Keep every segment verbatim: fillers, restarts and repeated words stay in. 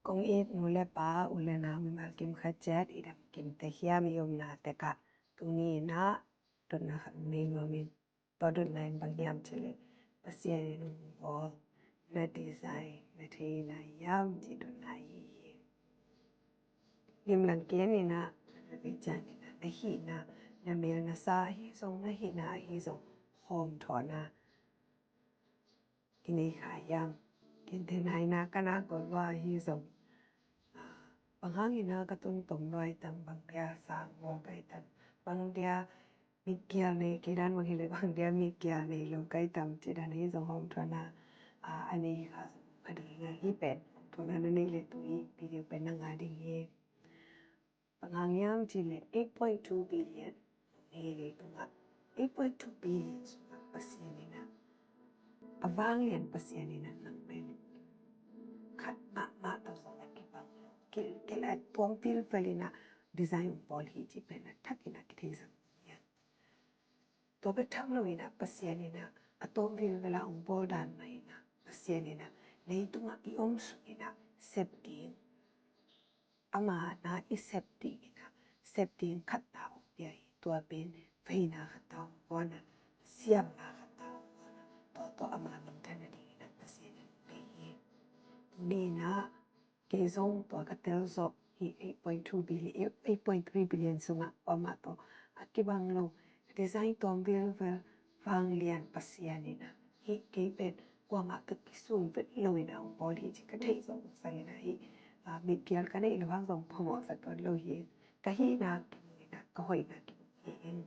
Kong it nu le pa, u le nau mimal kim khat ciat, i dam kim tek hiam, i omna tek ah, tuni in ah dotna khat nei nuam ing. Tua dotna in bang hiam cih leh, Pasian in hong bawl na design na theihna hiam cih dotna hi hi. Limlang ken in ah, na design in ah, na hihna, na mel na sa ahi zong, na hihna ahi zong, hawmthawhna i nei kha hiam? Ken te nai na ka na kawl lua ahi zong, ah, bang hang in ah ka tungtong lua i tam, bang dia sang lua ka i tam, bang dia mitgial nei, kei dan bang hi leh bang dia mitgial nei lo ka i tam, cih dan ahi zong hawmthawhna, ah, a nei kha zong a ding a, hih pen hawmthawhna na neih leh tu i video pen na ngah ding hi. Bang hang hiam cih leh eight point two billion hi leitungah, eight point two billion sungah Pasian in ah, a vanglian Pasian in ah nang pen khat mahmah tawh zong a kibang lo, ki, ki, a tuam vilvel in ah design hong bawl hi cih pen a thak in ah kitheisak hi. Tua bek tham lo in ah Pasian in ah a tuam vilvel a hong bawl dan mah in ah Pasian in ah leitungah i om sung in ah sep ding, ama na i sep ding in ah, sep ding khat ta hong pia hi. Tua pen veina khat ta hong guan a, siamna khat ta hong guan a, tua tawh ama minthanna ding in ah Pasian in hong pia hi. Tuni in ah kei zong tua ka tel zawh hi, eight point two billion, eight point three billion sungah kuamah tawh a kibang lo, design tuam vilvel, vanglian Pasian in ah hih kei pen kuamah tawh kisun vet lo in ah hong bawl hi cih ka theih zawh sang in ah hih, ah, mitgial ka neih loh hang zong phamawh sa tuan lo hi. Ka hihna kimu in ah, ka hoihna kimu hi in.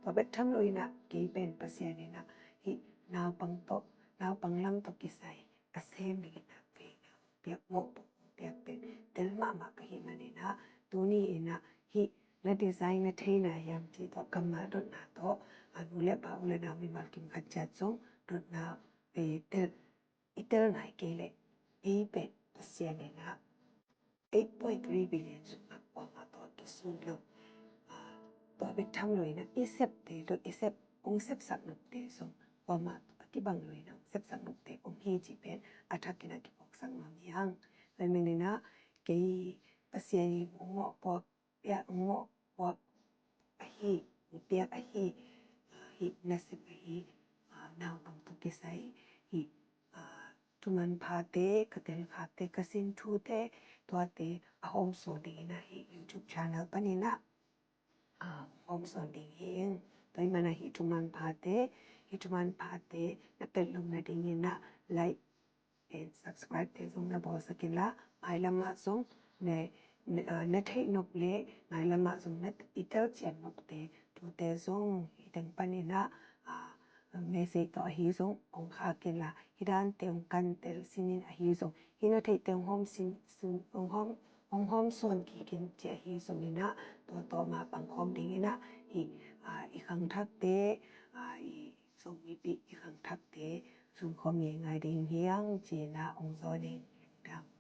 Tua bek tham lo in ah kei pen Pasian in ah hih naupang tawh, naupang lam tawh kisai a sem ding in ah veina piak, mawhpuak piak pen tel mahmah ka hih manin ah, tuni in ah hih na design na theihna hiam cih tawh kammal dotna tawh, a nu le pa, u le nau mimal kim khat ciat zong dotna, eh, tel, i tel nai kei leh, ei pen Pasian in ah eight point three billion sungah kuamah tawh kisun lo. Ah, tua bek tham lo in ah i septe, tua i sep, hong sepsak nopte zong kuamah a kibang lo in ah hong sepsak nopte om hi cih pen a thak in ah kiphawksak nuam hi hang. Tua ahih manin ah kei Pasian in hong mawhpuak, piak, hong mawhpuak ahi, hong piak ahi, ah, hih nasep ahi, ah, naupang tawh kisai hih, ah, thuman phate, ka tel khakte, ka sin thute, tuate a hawmsawn ding in ah hih YouTube channel panin ah, ah, hawmsawn ding hi ing. Tua ahih manin ah hih thuman phate, hih thuman phate na pelh loh nading in ah like and subscribe te zong na bawlsak inla, mailam ah zong na, na, ah, na theih nop le mailam ah zong na i telcian nopte, tute zong hih teng panin ah, ah, message tawh ahi zong hong khak inla, hih dante hong kan tel sin in ahi zong, hih na theihte hong hawm sin, sin, hong hawm, hong hawmsawn kik in ci ahi zongin ah, tua tawh mah pang khawm ding in ah, hih, ah, i khangthakte, ah, i Zomi pi i khangthakte zong khawm ngeingai ding hi hang ci in ah hong zawn ing.